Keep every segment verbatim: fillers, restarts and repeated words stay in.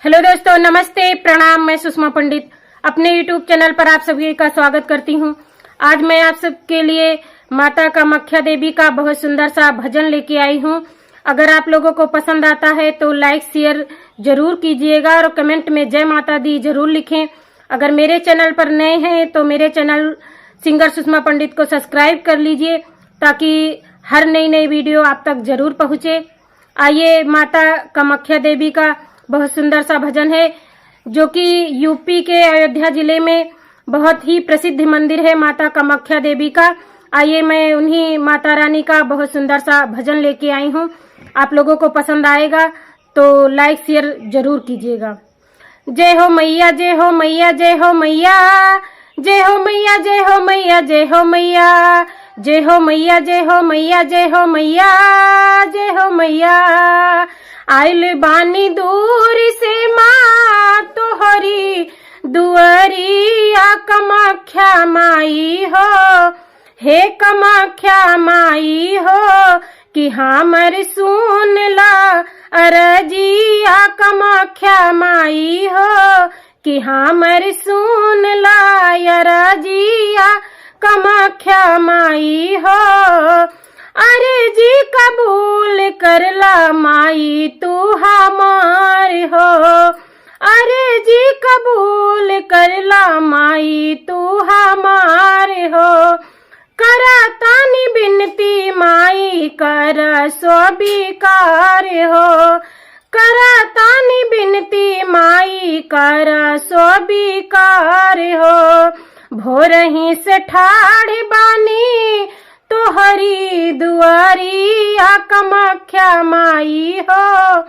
हेलो दोस्तों, नमस्ते, प्रणाम। मैं सुषमा पंडित अपने YouTube चैनल पर आप सभी का स्वागत करती हूँ। आज मैं आप सबके लिए माता कामाख्या देवी का बहुत सुंदर सा भजन लेके आई हूँ। अगर आप लोगों को पसंद आता है तो लाइक शेयर जरूर कीजिएगा और कमेंट में जय माता दी जरूर लिखें। अगर मेरे चैनल पर नए हैं तो मेरे चैनल सिंगर सुषमा पंडित को सब्सक्राइब कर लीजिए, ताकि हर नई नई वीडियो आप तक जरूर पहुँचे। आइए, माता कामाख्या देवी का बहुत सुंदर सा भजन है, जो कि यूपी के अयोध्या जिले में बहुत ही प्रसिद्ध मंदिर है माता कामाख्या देवी का। आइए, मैं उन्हीं माता रानी का बहुत सुंदर सा भजन लेके आई हूँ। आप लोगों को पसंद आएगा तो लाइक शेयर जरूर कीजिएगा। जय हो मैया, जय हो मैया, जय हो मैया, जय हो मैया, जय हो मैया, जय हो मैया, जय हो मैया, जय हो मैया, जय हो मैया, जय हो मैया। आइल बानी दूर से माँ तोहरी दुआरिया कामाख्या माई हो, हे कामाख्या माई हो, कि हमर सुन ला अरजिया कामाख्या माई हो, कि हमर सुन ला अरजिया कामाख्या माई हो। अरजी कबूल कर ला माई तू हमार हो, अरजी कबूल कर ला माई तू हमार हो। करा तानी बिनती माई कर स्वीकार हो, करा तानी बिनती माई कर स्वीकार हो। भोरही से ठाढ़ बानी तोहरी दुआरिया कामाख्या माई हो,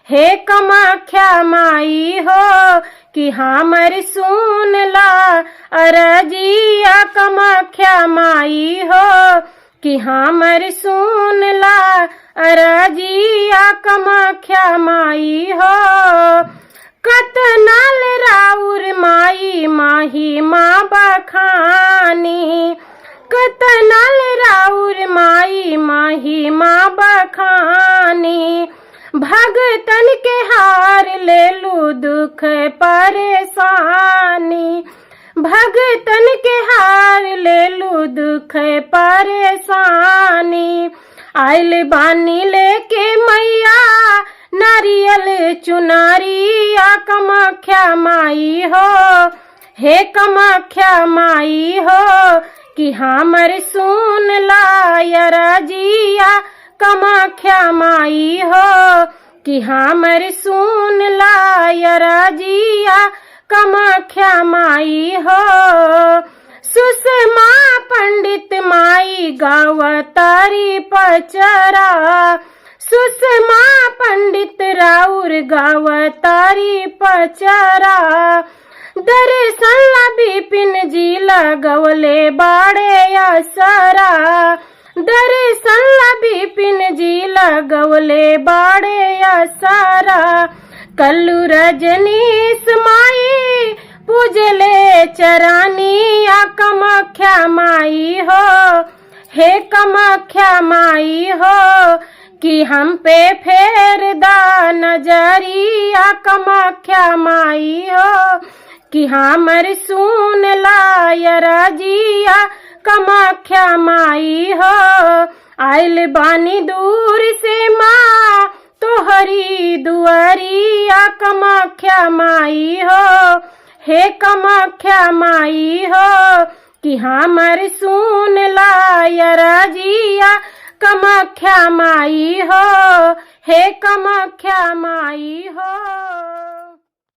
हे कामाख्या माई हो, कि हमर सुन ला अरजिया कामाख्या माई हो, कि हमर सुन ला अरजिया कामाख्या माई हो। कतनल राउर माई महिमा बखानी, कतनल राउर माई महिमा बखानी। भगतन के हार लेलू दुख परेशानी, भगतन के हार लेलू दुख परेशानी। आइल बानी लेके मैया नारियल चुनरिया कामाख्या माई हो, हे कामाख्या माई हो, कि हमर सुन ला अरजिया कामाख्या माई हो, कि हमर सुन ला अरजिया कामाख्या माई हो। सुषमा पंडित माई गावतारी पचरा, सुषमा पंडित राउर गावतारी पचरा। दर्शन ला बिपिन जी लगवले बाड़े असरा, दर्शन ला बिपिन जी लगवले बाड़े असरा। कल्लू रजनीश माई पूजले चरानिया कामाख्या माई हो, हे कामाख्या माई हो, कि हम पे फेर दा नजरिया कामाख्या माई हो, कि हमर सुन ला अरजिया कामाख्या माई हो। आइल बानी दूर से माँ तोहरी दुआरिया कामाख्या माई हो, हे कामाख्या माई हो, कि हमर सुन ला अरजिया कामाख्या माई हो, हे कामाख्या माई हो।